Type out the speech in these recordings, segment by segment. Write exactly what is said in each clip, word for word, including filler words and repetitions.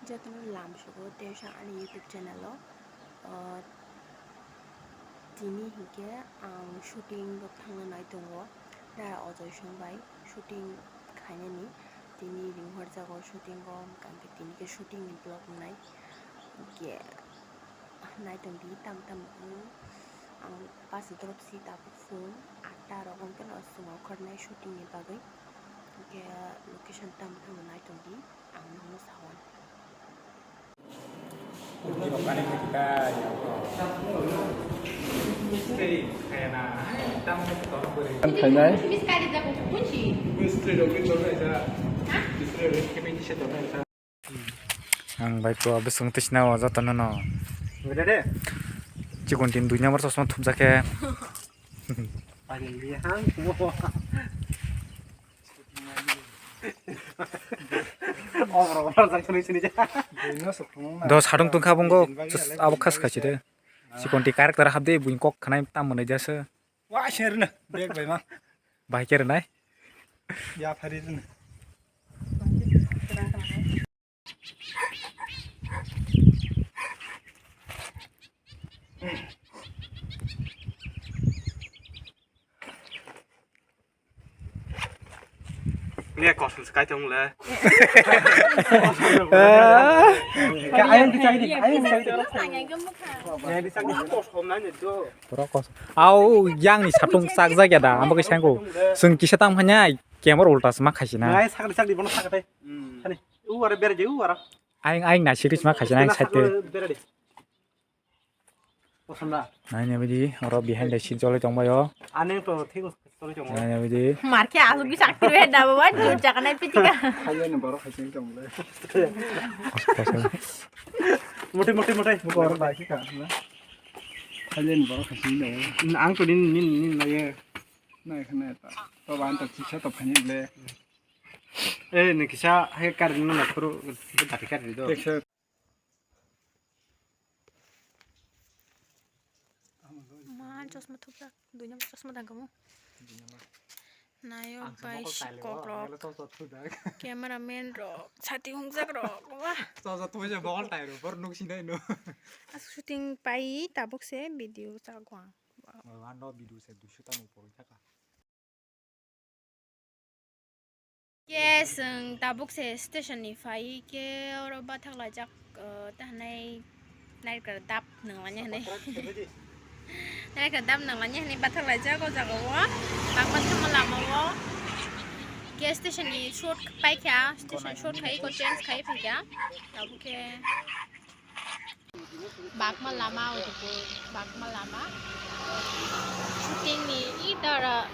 Jotono lamsogo teisa ani YouTube channel o. Ah, tini hinkhe ang shooting rok thangna nai tongo. Dara Ajoy Song bai shooting khainani. Tini ringhor jago shooting o, hwnkhe tini khe shooting ni vlog wngnai. Hinkhe nai tongdi tam tam wng. Ang pass drop si tabuk phung atta rok wngkhe no chwng ongkhornai shooting ni bagwi. Hinkhe location tam tam nai tongdi. Ang nokno sawan. Ang khainai. Ang bai ko bising tisna o joto no no. Chikon tin dui number chosma thumjak khe. Do satung tungkha bongko abo khas khachi de. Chikon ti karak tara habde buin kok khanai tam mwnai jasa. Wa sher na bag bai ma. Bai ker nai. Ya phari na. Nia kosong se kai tong le. Ayang di chai di, ayang di chai di. Ayang di chai di. Kosong na ni do. Pura kosong. Au yang ni satung sak jak ya da, ambo ke sangko. Sung kisa tam hanya, kemar ulta sema khasi na. Nai sak di sak di bono sak tai. Hmm. Sani. U ara bere je u ara. Aing, aing na sikri sima khaisa, aing side te. Bere de. Posanda. Nai ne bidi, oro behind the scene choli tong bayo. Ane to thik choli tong. Nai ne bidi. Mar khe asuk bisa kiri he da baba, jor jaga nai pitika. Khayo ne baro khaisa tong le. Kos, kos. Mote, mote, mote. Boro bai kha na. Khayo ne baro khaisa tong. Ang to nin, nin, nin na ye. Nai khana ta. To ban to kisa to phani le. Eh, ni kisa hai kar ni na phuru, kisa dati kar ni do. Kisa. Ma, chosma thupjak, duina chosma dang kamu. Nayok bai sikok rok, cameraman rok, sati hungjak rok, wah. Chosma thupjak bokol tai ro, bor nuk sinai no. As shooting pai tabuk se video chagwang. Wah, no video se duiso tamo pori thaka. Khe chwng tabuk se station ni phai khe oro bathak laijak, uh, ta hinai naikra dap nangmani hinai. Naikra dap nangmani hinai bathak laijak o jaga o. Bakma thangma lama o. Khe station ni short paikha, station short khai ko change khai phaikha. Tabuk khe Bakma lama, o duku bakma lama. Shooting ni i dara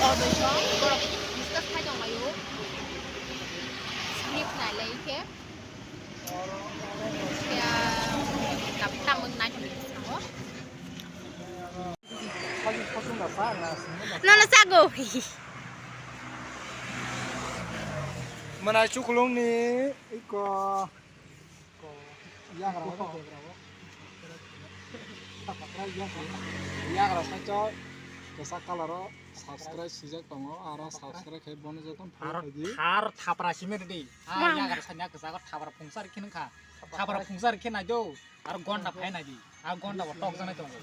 audition borok discuss khai tong laio. Script nai lai khe. Ya, tam, tam wng nai tong sango. Nono chago. Mwnai chukulung ni iko. Yagra, yagra saichok, kwchak colour o subscribe swijak tongo, aro subscribe khai bono joto follow khaidi. Aro thapra simi rwdi. Ah, yagra sanya kwchak o thapra phungsa rikhe nangkha. Thapra phungsa rikhe naido. Aro gonda phai naidi. A gonda bo tok janai tongo.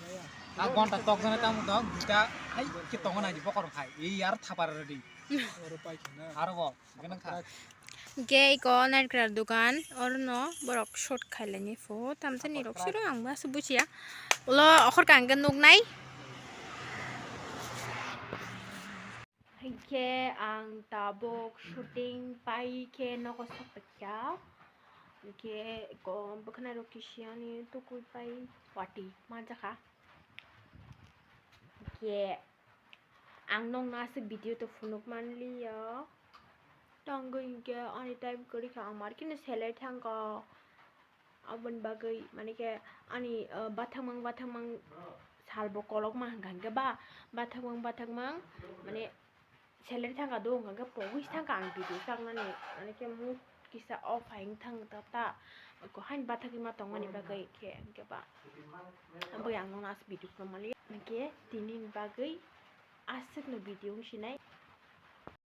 A gonda tok janai tamo dok, duita hai khe tongo naidi bokorong khai. Ei aro thapra rwdi. Aro bo. Hingke iko naikra dogan, orono borok short khailani pho, tamsani rok siro ang bo aswk bujiya. Ulo okhorkha hingke nuknai. Hingke ang tabuk shooting pai khe nogo sokphaikha. Hingke iko bwkhwnai rok kisiyani tukui pai watwi manjakha. Hingke ang nokno aswk video to phunuk manliya. Tangwi hingke ani time kwrwi kha, ang mar kheno selai thangkha. Aboni bagwi, mane khe ani, ah, bathakmang, bathakmang salbo kolokma hwnkha, hwnkhe ba bathakmang, bathakmang, mane, salary thangkha do, hwnkha khe pogwi thangkha ang video chaknani, mane khe mood kisa off hai wng thang ta, ta, haini bathakgwi ma tongmani bagwi khe, hwnkhe ba, aboni ang nono aswk video phunukmani, hwnkhe tini ni bagwi aswkno video wng sinai.